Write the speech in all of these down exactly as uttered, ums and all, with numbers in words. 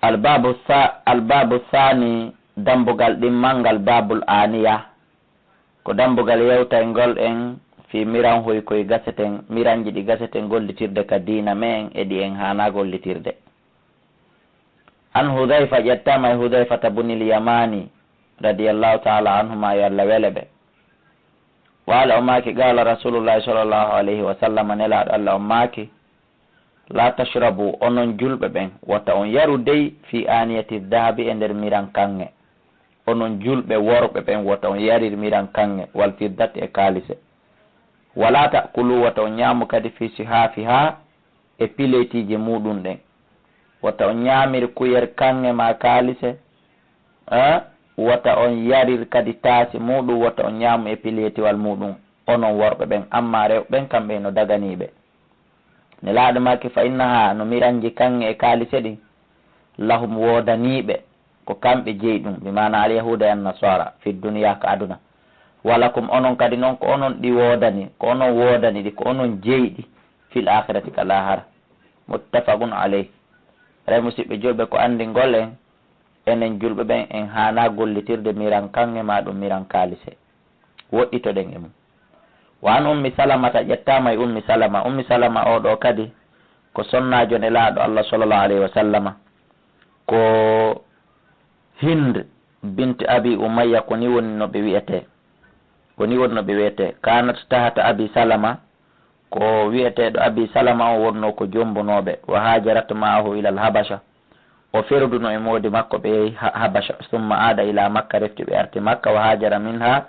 Albaabu sa-, albaabu saani, dambugal ɗimmal ngal, baabul aaniya, ko dambugal yewtayngol en fii miranhoy koy gaseten, miranji ɗi gaseten gollitirde ka diina me'en e ɗi en haanaa gollitirde. An Hudayfa, ƴettaama e Hudayfata bunil Yamaani, radiyallahu ta'ala anhuma, yo Allah wele ɓe. Qaala, o maaki, qaala Rasulullahi sallallahu alayhi wa sallam, Nelaaɗo Allah on maaki, "Laa tashrabu, onon julɓe ɓen, wota on yaru dey, fii aaniyati dahabi, e nder miran kaŋŋe. Onon julɓe worɓe ɓen, wota on yarir miran kaŋŋe, wal fiddati, e kaalise. Walaa ta'kulu, wota on ñaamu kadi, fii sihaafihaa, e pileetiiji muuɗum ɗen. Wota on ñaamir kuyer kaŋŋe maa kaalise, eh? Wota on yarir kadi taasi muuɗum, wota on ñaamu e pileetiwal muuɗum, onon worɓe ɓen, ammaa rewɓe ɓen, kamɓe hino daganii ɓe." Nelaaɗo maaki, "Fa innahaa, no miranji kaŋŋe e kaalise ɗin, lahum, woodanii ɓe, ko kamɓe jeyi ɗum, bi maana al-yahuuda e an-nasaara, fi duniyaa, ka aduna. Wa lakum, onon kadi non, ko onon ɗi woodani, ko onon woodani ɗi, ko onon jeyi ɗi, fil aakhirati, ka laahara." Muttafaqun alayh. Ray, musiɓɓe julɓe, ko anndingol en, enen julɓe ɓen, en haanaa gollitirde miran kaŋŋe maa ɗum miran kaalise. Woɗɗitoɗen e mum. Wa an Ummi Salamata, ƴettaama e Ummi Salama. Ummi Salama oo ɗoo kadi ko sonnaajo Nelaaɗo Allah sallallahu alayhi wa sallama. Ko Hind bint Abi Umayya, ko ni woni no ɓe wi'etee. Ko ni woni no ɓe wi'etee. Kanat tahta Abi Salama, ko wi'eteeɗo Abi Salama on wonnoo ko jommbunoo ɓe. Wa hajarat ma'ahu ilal Habasha. O ferduno e moodi makko, ɓe yahi Ha-, Habasha. Summa aada ila Makka, refti ɓe arti Makka. Wa hajara minha,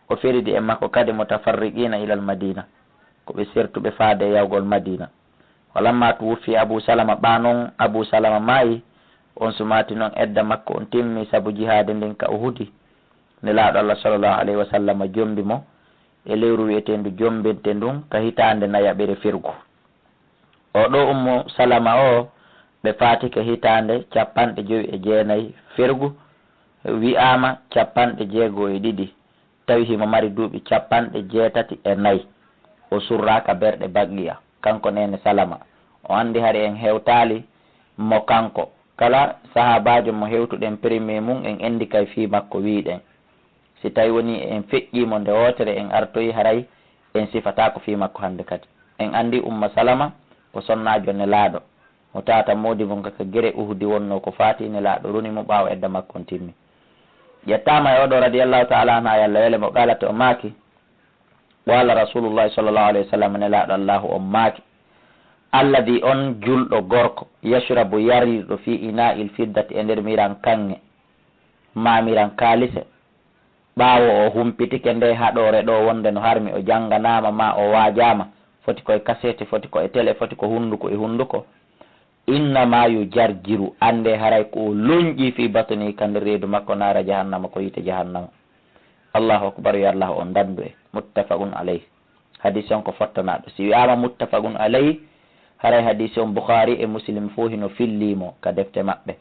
o feridi e makko kadi, mutafarriqiina ilal Madina, ko ɓe sertuɓe faade e yahugol Madina. Walamma tuwuffiya Abu Salama, ɓaa non Abu Salama maayi, on sumaati non edda makko on timmi sabu jihaade nden ka Uhudi. Nelaaɗo Allah sallallahu alayhi wa sallam jombi mo e lewru wi'eteendu jombinte ndun ka hitaande nayaɓere fergu. Oo ɗoo Ummu Salama oo, ɓe faatike hitaande cappanɗe jowi e jeenay fergu, wi'aama cappanɗe jeego e ɗiɗi, tawi himo mari duuɓi cappanɗe jeetati e nay. O surraa ka berɗe Baqiya, kanko neene Salama. O anndi hari en hewtaali mo kanko. Kala sahaabaajo mo hewtuɗen premier mun, en enndi kay fii makko wi'uɗen. Si tawi wonii en feƴƴii mo nde wootere, en artoyi, haray en sifataako fii makko hannde kadi. En anndi Umma Salama ko sonnaajo Nelaaɗo. Mo taata moodi mun ka, ka gere Uhudi wonnoo, ko faati Nelaaɗo runi mo ɓaawo edda makko on timmi. Ƴettaama e oo ɗoo radiyallahu ta'ala anha, yo Allah wele mo, qaalat, o maaki, qaala Rasulullahi sallallahu alayhi wa sallam, Nelaaɗo Allahu on maaki, "Alladhi, on julɗo gorko, yashrabu, yarirɗo, fi ina'il fiddati, e nder miran kaŋŋe, maa miran kaalise, ɓaawo o humpitike ndee haɗoore ɗoo wonde no harmi, o jannganaama maa o waajaama, foti ko e kaseeti, foti ko e tele, foti ko hunnduko e hunnduko, innama yujarjiru, anndee haray ko o lonƴii, fi batnihi, ka nder reedu makko, naara jahannama, ko yiite jahannama. Allahu akbar, yo Allah on dandu en." Muttafaqun alayh. Hadiisi on ko fottanaaɗo. Si wi'aama muttafaqun alayh, haray hadiisi on Bukhaari e Muslim fow hino fillii mo ka defte maɓɓe.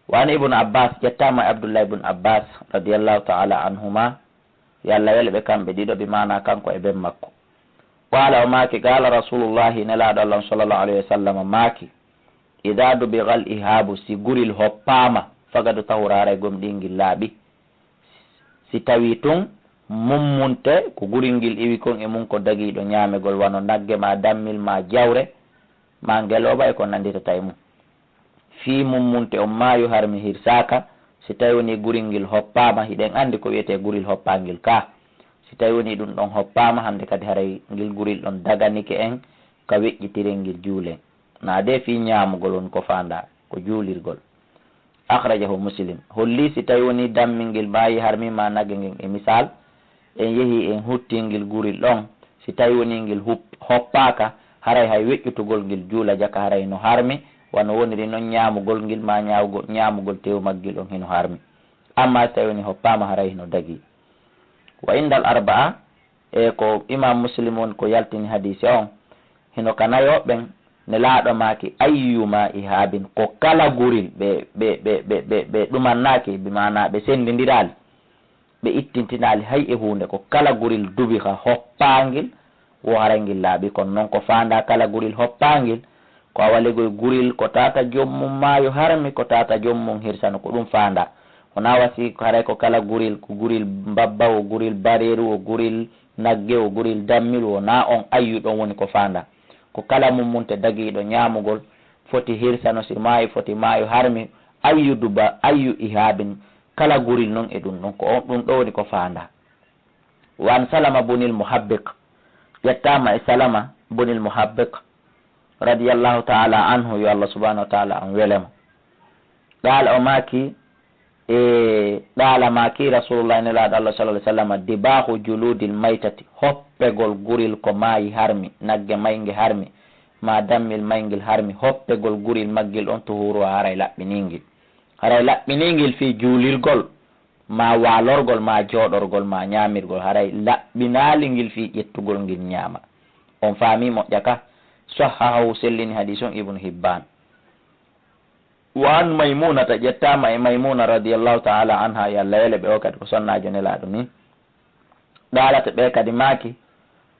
Wa an Ibn Abbas, ƴettaama e Abdullah ibn Abbas, radiyallahu ta'ala anhuma, yo Allah wele ɓe kamɓe ɗiɗo, bi maana kanko e ben makko. Qaala, o maaki, qaala Rasulullahi, Nelaaɗo Allah on sallallahu alayhi wa sallam maaki, "Idaa dubigal ihaabu, si guril hoppaama, fagadu tahura, haray gomɗingil laaɓi." Si tawii tun mummunte, ko guril ngil iwi kon e mun ko dagiiɗo ñaamegol, wano nagge maa dammil maa jawre maa ngelooba e ko nannditata e mun. Fii mummunte on maayo harmi hirsaaka, si tawii wonii guril ngil hoppaama, hiɗen anndi ko wi'etee guril hoppaangil kaa. Si tawii wonii ɗun ɗon hoppaama, hannde kadi haray ngil guril ɗon daganike en ka weƴƴitirel ngil juulen. Naa dee fii ñaamugol woni ko faandaa, ko juulirgol. Akhrajahu Muslim. Holli si tawii wonii dammingel maayi harmi maa nagge ngen e misaal, en yehi en hutti ngil guril ɗon, si tawii wonii ngil hup-, hoppaaka, haray hay weƴƴutugol ngil juula jaka haray no harmi, wano woniri non ñaamugol ngil maa ñaawgo-, ñaamugol tew maggil on hino harmi. Ammaa si tawii wonii hoppaama haray hino dagii. Wa indal arba'a, e ko Imam Muslim woni ko yaltini hadiisi on, hino ka nayo ɓen, Nelaaɗo maaki, "Ayyuma ihabin, ko kala guril ɓe, ɓe, ɓe, ɓe, ɓe, ɓe ɗumannaaki, bi maana ɓe senndindiraali, ɓe ittintinaali hay e huunde, ko kala guril dubiha hoppaangil, wo haray ngil laaɓi, kono non ko faandaa kala guril hoppaangil, Ko a waligoy guril, ko tata jom mum maayo harmi, ko tata jom mum hirsano, ko ɗum faandaa. Wonaa wasi ko haray ko kala guril, ko guril mbabba, wo guril bareeru, wo guril nagge, wo guril dammil, wonaa on ayyu ɗon woni ko faandaa. Ko kala mummunte dagiiɗo ñaamugol, foti hirsano si maayi, foti maayo harmi, ayyu duba, ayyu ihaabin, kala guril non e ɗum ɗon, ko on ɗum ɗo woni ko faandaa. Wa an Salama bunil Muhabbiq, ƴettaama e Salama bunil Muhabbiq, radiyallahu ta'ala anhu, yo Allah subhanahu wa ta'ala on wele mo. Qaala o maaki, e qaala maaki Rasulullahi nelaaɗo Allah sallallahu alaihi wasallam, dibaahu juludil maytati, hoppegol guril ko maayi harmi, nagge maynge harmi, maa dammil mayngel harmi, hoppegol guril maggel on tuhuru haray laɓɓiningel. Haray laɓɓiningel fii juulirgol, maa waalorgol, maa jooɗorgol, maa ñaamirgol, haray laɓɓinaali ngil fii ƴettugol ngil ñaama. On faamii moƴƴa ka? Sahhahahu, sellini hadiis on Ibnu Hibbaan. Wa an Maymunata, ƴettaama e Maymuna radiyallahu ta'ala anha, yo Allah wele ɓe, o kadi ko sonnaajo Nelaaɗo ni. Qaalat, ɓe kadi maaki,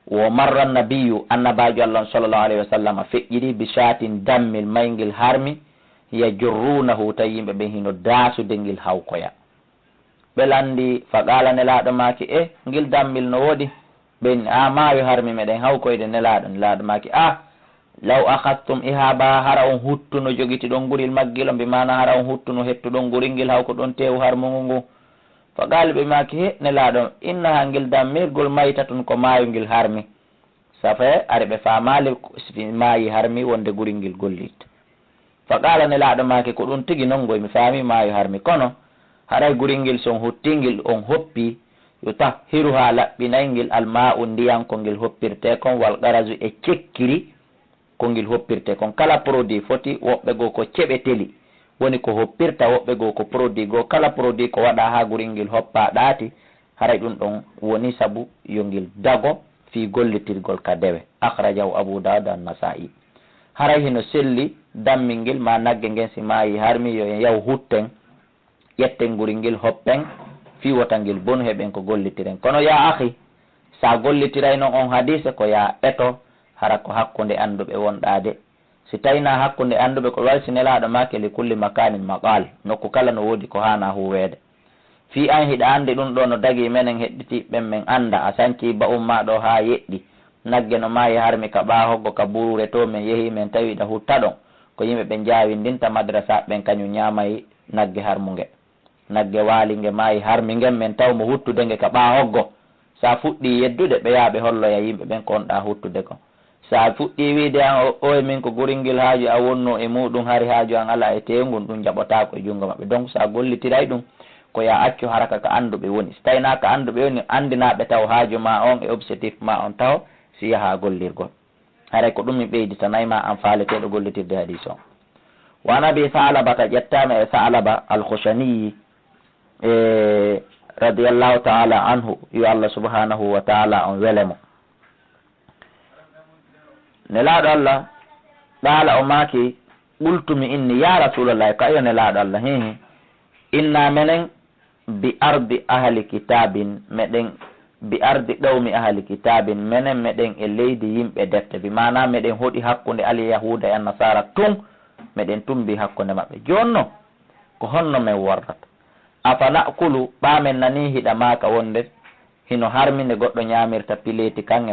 wo marra nabiyyu, Annabaajo Allah on sallallahu alayhi wa sallam feƴƴiri, bi shaatin dammil maygel harmi, yajurrunahu, tawi yimɓe ɓen hino daasude ngel hawkoya. Ɓe lanndii, fa qaala, Nelaaɗo maaki, e, ngel dammil no woodi? Ɓe inni, a, maayo harmi meɗen hawkoyde Nelaaɗo. Nelaaɗo maaki, a, law akhadhtum ihaba, hara on huttuno jogitiɗon guril maggel on, bi maana hara on huttuno hettuɗon guril ngel hawkoɗon teewu harmungu ngu. Fa qaala, ɓe maaki, he, Nelaaɗo, innaha, ngel dammirgol, maytatun, ko maayo ngel harmi. Safe, ari ɓe faamaali si maayi harmi wonde guril ngel gollitta. Fa qaala, Nelaaɗo maaki, ko ɗun tigi non ngoy, mi faami maayo harmi. Kono haray guril ngel si on huttii ngel on hoppii, yutahhiruha, laɓɓinay ngel, almaa'u, ndiyan ko ngel hoppirtee kon, wal qarazu, e cekkiri ko ngel hoppirtee kon. Kala produit foti, woɓɓe goo ko ceɓeteli woni ko hoppirta, woɓɓe goo ko produit goo. Kala produit ko waɗaa haa guril ngel hoppaa ɗaati, haray ɗun ɗon woni sabu yo ngel dago fii gollitirgol ka dewe. Akhrajahu Abu Dawud wa Nasa'i. Haray hino selli dammingel maa nagge ngen si maayi harmi yo en yahu hutten, ƴetten guril ngel hoppen fii wota ngel bonu heɓen ko gollitiren. Kono yaa akhi, sa gollitirayno on hadiise ko yaa eto hara ko hakkunde annduɓe wonɗaa de. Si tawi naa hakkunde annduɓe, ko wayi si Nelaaɗo maaki, li kulli makaanin maqaal, nokku kala no woodi ko haanaa huuweede. Fii an hiɗa anndi ɗun ɗoo no dagii, menen heɗɗitiiɓe ɓen men annda, a sancii ba'un maa ɗoo haa yeɗɗi, nagge no maayi harmi ka ɓaahoggo ka buruure too, men yehii men tawi hiɗa hutta ɗon, ko yimɓe ɓe njaawindinta madrasaaɓe ɓen kañun ñaamay nagge harmunge. Nagge waali nge maayi harmi ngen, men taw mo huttude nge ka ɓaahoggo. Sa fuɗɗii yeddude, ɓe yaha ɓe holloya yimɓe ɓen ko on ɗaa huttude kon. Sa fuɗɗii wi'ude an, o, oye min ko guril ngel haaju an wonnoo e muuɗun, hari haaju an alaa e teewu ngun, ɗun jaɓotaako e junngo maɓɓe. Donc, sa gollitiray ɗun, ko yaa accu haraka ka annduɓe woni. Si tawi naa ka annduɓe woni, anndinaa ɓe taw haaju maa on e objectif maa on taho, si yahaa gollirgol. Haray ko ɗun mi ɓeyditanay ma an faaleteeɗo gollitirde hadiis on. Wa an Abi Sa'labata, ƴettaama e Sa'laba Al-Khushaniyi, e, radiyallahu ta'ala anhu, yo Allah subhanahu wa ta'ala on wele mo. Nelaaɗo Allah, qaala o maaki, qultu mi inni, ya Rasuulallahi, ko ayo Nelaaɗo Allah, hihi, inna menen bi ardi ahli kitaabin, meɗen, bi ardi qawmi ahli kitaabin, menen meɗen e leydi yimɓe defte, bi maanaa meɗen hoɗi hakkunde Alyahuuda e Annasaara tun, meɗen tumbii hakkunde maɓɓe. Jooni non, ko honno men worrata? Afa na'kulu, ɓaa men nanii hiɗa maaka wonde hino harmi nde goɗɗo ñaamirta pileeti kan e